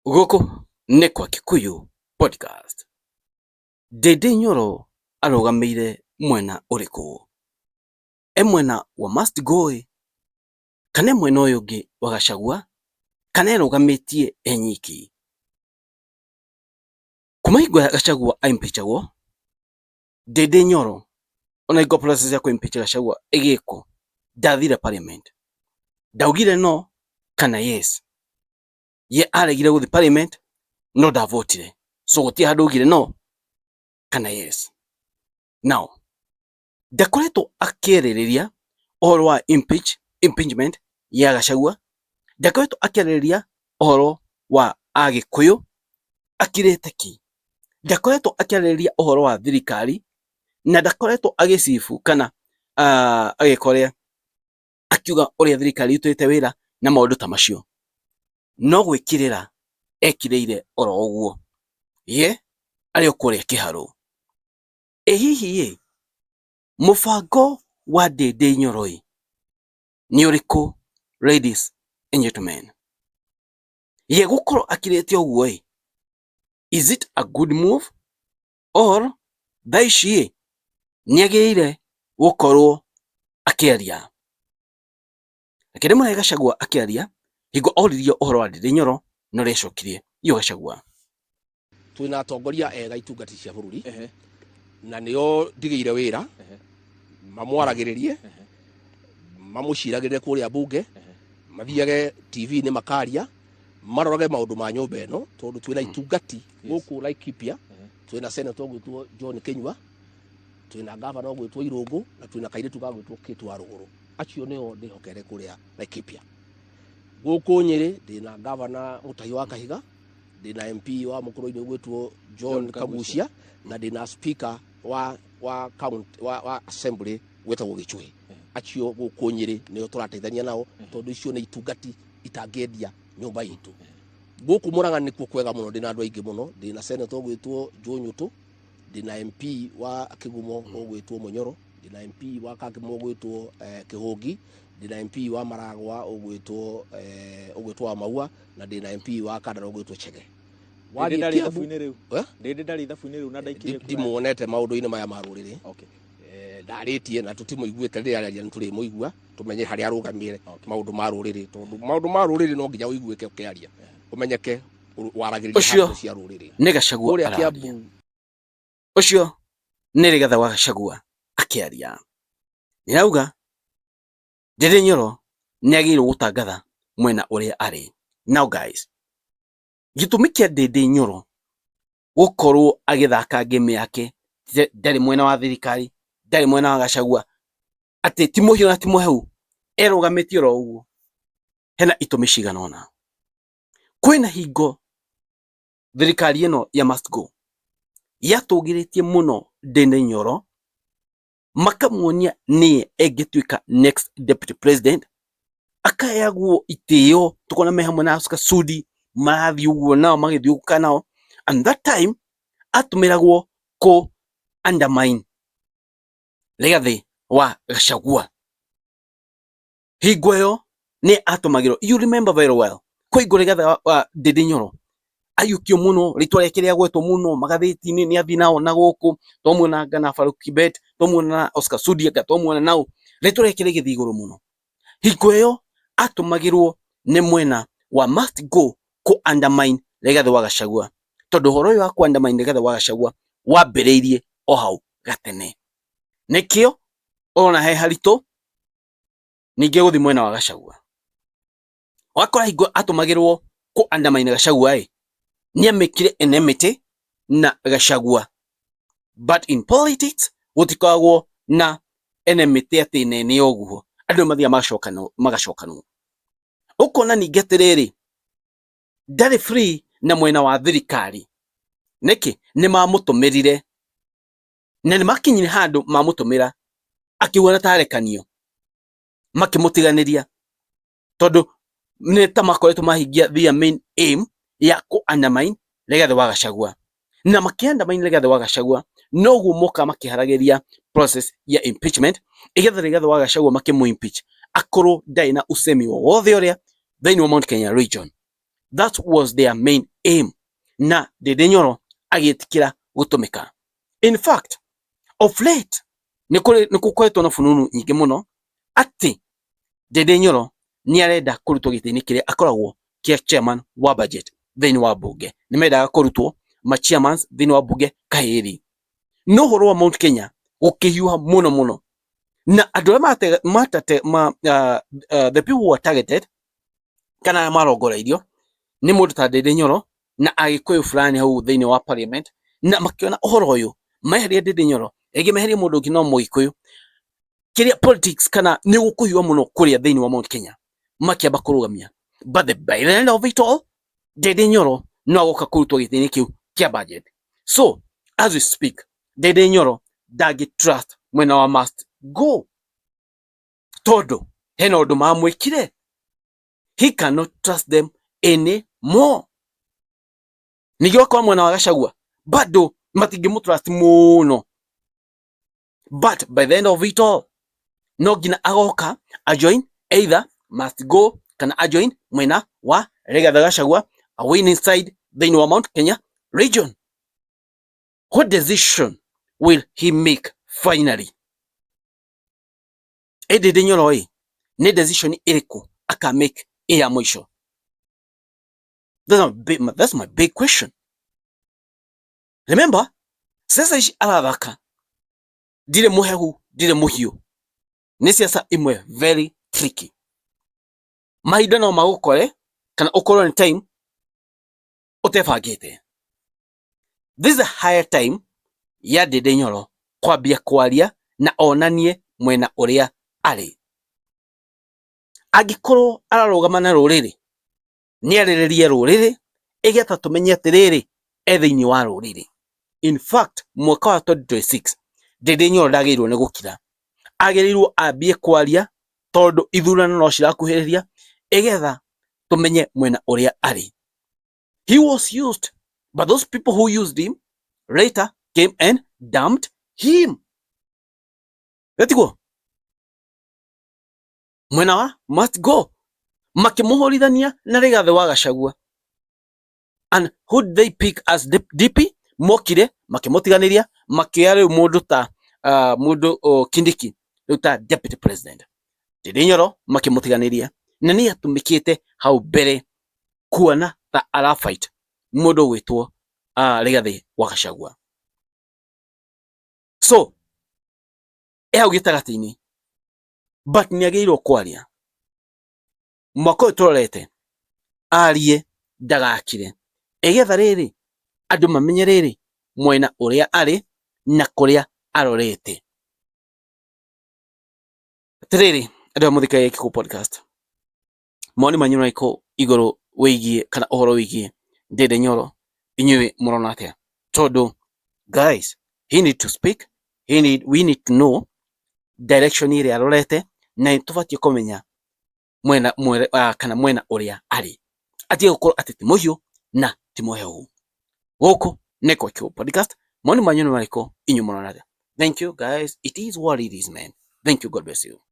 Gũkũ nĩ kwa Kikuyu Podcast. Ndĩndĩ Nyoro arũgamĩire mwena ũrĩkũ? E mwena wa must go ĩ, kana e mwena ũyũ ũngĩ wa Gachagua, kana erũgamĩtie e nyiki? Kuma hingo ya Gachagua a impeachagwo, Ndĩndĩ Nyoro ona hingo process ya kũ impeach Gachagua ĩgĩkwo, ndathire parliament. Ndaugire no kana yes. Ye aregire gũthiĩ parliament no ndavotire. So gũtirĩ handũ augire no kana yes. Now, ndakoretwo akĩarĩrĩria ũhoro wa impeachment ya Gachagua, ndakoretwo akĩarĩrĩria ũhoro wa Agĩkũyũ akirĩte ki, ndakoretwo akĩarĩrĩria ũhoro wa thirikari na ndakoretwo agĩcibu kana agĩka ũrĩa akiuga ũrĩa thirikari ĩrutĩte wĩra na maũndũ ta macio. No gwĩkirĩra ekirĩire oro ũguo, ye arĩ o kũrĩa kĩharũ. Ĩ hihi ĩ, mũbango wa Ndĩndĩ Nyoro ĩ, nĩ ũrĩkũ ladies and gentlemen? Ye gũkorwo akirĩte ũguo ĩ, is it a good move or thaa ici ĩ, nĩ agĩrĩire gũkorwo akĩaria? Reke ndĩmũrehe Gachagua akĩaria hingo oririo ũhoro wa Ndĩndĩ Nyoro na ũrĩa acokirie. Iyo Gachagua. Twĩna atongoria ega itungati cia bũrũri na nĩo ndigĩire wĩra mamwaragĩrĩrie, mamũciragĩrĩre kũrĩa mbunge, mathiage TV-inĩ makaria, marorage maũndũ ma nyũmba ĩno, tondũ twĩna itungati gũkũ Laikipia, twĩna senator ũgwĩtwo John Kĩnyua, twĩna gavana ũgwĩtwo Irũngũ, na twĩna kairĩtu gagwĩtwo Kate wa Rũgũrũ. Acio nĩo ndĩhokere kũrĩa Laikipia. Gũkũ Nyĩrĩ ndĩna gavana Mũtahi wa Kahiga, ndĩna MP wa Mũkũrũ-inĩ ũgwĩtwo John Kagucia, na ndĩna speaker wa county wa assembly gwĩtagwo Gĩchũhĩ. Acio gũkũ Nyĩrĩ nĩo tũrateithania nao, tondũ icio nĩ itungati itangĩendia nyũmba itũ. Gũkũ Mũrang'a nĩkuo kwega mũno, ndĩna andũ aingĩ mũno, ndĩna senator ũgwĩtwo Joe Nyũtũ, ndĩna MP wa Kĩgumo ũgwĩtwo Mũnyoro, ndĩna MP wa Kakimo ũgwĩtwo Kĩhũngi, ndĩna MP wa Maragwa ũgwĩtwo wa Maua, na ndĩna MP wa Kandara ũgwĩtwo Chege. Ndĩndĩ ndarĩ ithabu-inĩ rĩu. Ndĩndĩ ndarĩ ithabu-inĩ rĩu na ndaikirie kura. Ndimuonete maũndũ-inĩ maya ma rũrĩrĩ. Ndarĩtie na tũtimũiguĩte rĩrĩa araria, nĩ tũrĩmũigua tũmenye harĩa arũgamĩre maũndũ ma rũrĩrĩ, tondũ maũndũ ma rũrĩrĩ no nginya ũiguĩke ũkĩaria, ũmenyeke waragĩrĩria Ũcio handũ cia rũrĩrĩ. nĩ Gachagua Kũrĩa araria. Kiambu. Ũcio nĩ Rigathĩ wa Gachagua akĩaria. Nĩarauga Ndĩndĩ Nyoro nĩagĩrĩirwo gũtangatha mwena ũrĩa arĩ. Now guys, gĩtũmi kĩa Ndĩndĩ Nyoro gũkorwo agĩthaka game yake, ndarĩ mwena wa thirikari, ndarĩ mwena wa Gachagua, atĩ ti mũhiũ na ti mũhehu, erũgamĩtie oro ũguo, hena itũmi cigana ũna. Kwĩna hingo thirikari ĩno ya must go yatũgĩrĩtie mũno Ndĩndĩ Nyoro, makamuonia nĩye engĩtuĩka next deputy president, akaheagwo itĩo, tukona me hamwe na Oscar Sudi marathiĩ ũguo nao magĩthiũrũrũka nao, and that time atũmĩragwo kũ undermine Rigathĩ wa Gachagua. Hingo ĩyo nĩ atũmagĩrwo, you remember very well, kwĩ hingo Rigathĩ wa Ndĩndĩ Nyoro aiyũkio mũno, rĩtwa rĩake rĩagwetwo mũno magathĩti-inĩ, nĩ athiĩ nao na gũkũ, twamuona anga na Farouk Kibet, twamuona na Oscar Sudi anga twamuona nao, rĩtwa rĩake rĩgĩthiĩ igũrũ mũno. Hingo ĩyo atũmagĩrwo nĩ mwena wa must go kũ undermine Rigathĩ wa Gachagua, tondũ ũhoro ũyũ wa kũ undermine Rigathĩ wa Gachagua wambĩrĩirie o hau gatene. Nĩkĩo ũrona he haritũ ningĩ gũthiĩ mwena wa Gachagua. Wakora hingo atũmagĩrwo kũ undermine Gachagua ĩ, nĩ amĩkire enmity na Gachagua. But in politics gũtikoragwo na enmity atĩ nene ũguo, andũ mathiaga magacokanwo. Ũkona ningĩ atĩrĩrĩ, ndarĩ free na mwena wa thirikari. Nĩkĩ? Nĩ mamũtũmĩrire na nĩ makinyire handũ mamũtũmĩra akĩhuana ta arekanio, makĩmũtiganĩria, tondũ nĩ ta makoretwo mahingia their main aim ya kũ undermine Rigathĩ wa Gachagua. Na makĩ undermine Rigathĩ wa Gachagua, noguo moka makĩharagĩria process ya impeachment, igetha Rigathĩ wa Gachagua makĩmũ impeach akorwo ndarĩ na usemi wothe ũrĩa thĩinĩ wa Mount Kenya region. That was their main aim, na Ndindi Nyoro agĩtĩkĩra gũtũmĩka. In fact, of late nĩ gũkoretwo na fununu nyingĩ mũno atĩ Ndindi Nyoro nĩ arenda kũrutwo gĩtĩ-inĩ kĩrĩa akoragwo kĩa chairman wa budget thĩinĩ wa bunge. Nĩ mendaga kũrutwo ma chairmans thĩinĩ wa bunge kahĩri. No ũhoro wa Mount Kenya gũkĩhiũha mũno mũno, na andũ arĩa matate ma the people who were targeted kana arĩa marongoreirio nĩ mũndũ ta Ndindi Nyoro na Agĩkũyũ fulani hau thĩinĩ wa parliament, na makĩona ũhoro ũyũ meherie Ndindi Nyoro, rĩngĩ meherie mũndũ ũngĩ no Mũgĩkũyũ, kĩrĩa politics kana nĩ gũkũhiũha mũno kũrĩa thĩinĩ wa Mount Kenya, makĩamba kũrũgamia. But by the end of it all, Ndindi Nyoro no agoka kũrutwo gĩtĩ-inĩ kĩu kĩa budget. So as we speak, Ndindi Nyoro ndangĩ trust mwena wa must go, tondũ hena ũndũ mamwĩkire. He cannot trust them anymore. Ningĩ wakorwo mwena wa Gachagua bado matingĩmũ trust mũno, but by the end of it all no nginya agoka ajoin either must go kana ajoin mwena wa Rigathi Gachagua, a winning side thĩinĩ wa Mount Kenya region. What decision will he make finally? Ĩ Ndindi Nyoro ĩ nĩ decision ĩrĩkũ aka make ĩ ya mũico? That's my big question. Remember, siasa ici arathaka ndirĩ mũhehu, ndirĩ mũhiũ, nĩ siasa imwe very tricky. Mahinda no magũkore kana ũkorwo nĩ time ũtebangĩte. This is a higher time ya Ndindi Nyoro kwambia kwaria na onanie mwena ũrĩa arĩ. Angĩkorwo ararũgama na rũrĩrĩ, nĩ arĩrĩrie rũrĩrĩ ĩgetha tũmenye atĩrĩrĩ e thĩinĩ wa rũrĩrĩ. In fact, mwaka wa 2026 Ndindi Nyoro ndagĩrĩirwo nĩ gũkira, agĩrĩirwo ambie kwaria tondũ ithurano no cirakuhĩrĩria, ĩgetha tũmenye mwena ũrĩa arĩ. He was used, but those people who used him later came and dumped him. Etiguo mwena wa must go makĩmũhũrithania na Rigathĩ wa Gachagua. And who did they pick as DP? Mokire makĩmũtiganĩria, makĩoya rĩu mũndũ ta mũndũ Kindiki rĩu ta deputy president. Ndindi Nyoro makĩmũtiganĩria, na nĩ atũmĩkĩte hau mbere kuona ta arafight mũndũ ũgwĩtwo Rigathĩ wa Gachagua. So e hau gĩtagatĩ-inĩ, but nĩ agĩrĩirwo kwaria mwaka ũyũ tũrorete, arie ndagakire, ĩgetha rĩrĩ andũ mamenye rĩrĩ mwena ũrĩa arĩ na kũrĩa arorete. Atĩrĩrĩ andũ a mũthikagia Gĩkũ podcast, mawoni manyu marĩkũ igũrũ wĩgiĩ kana ũhoro wĩgiĩ Ndindi Nyoro? Inyuĩ mũrona atĩa? Tondũ guys, he need to speak, we need to know direction ĩrĩa arorete, na nĩ tũbatiĩ kũmenya mwena mwere, kana mwena ũrĩa arĩ, atige gũkorwo atĩ ti mũhiũ na ti mũhehu. Gũkũ nĩ kwa Gĩkũ podcast. Mawoni manyu nĩ marĩkũ? Inyuĩ mũrona atĩa? Thank you guys, it is what it is, man. Thank you, God bless you.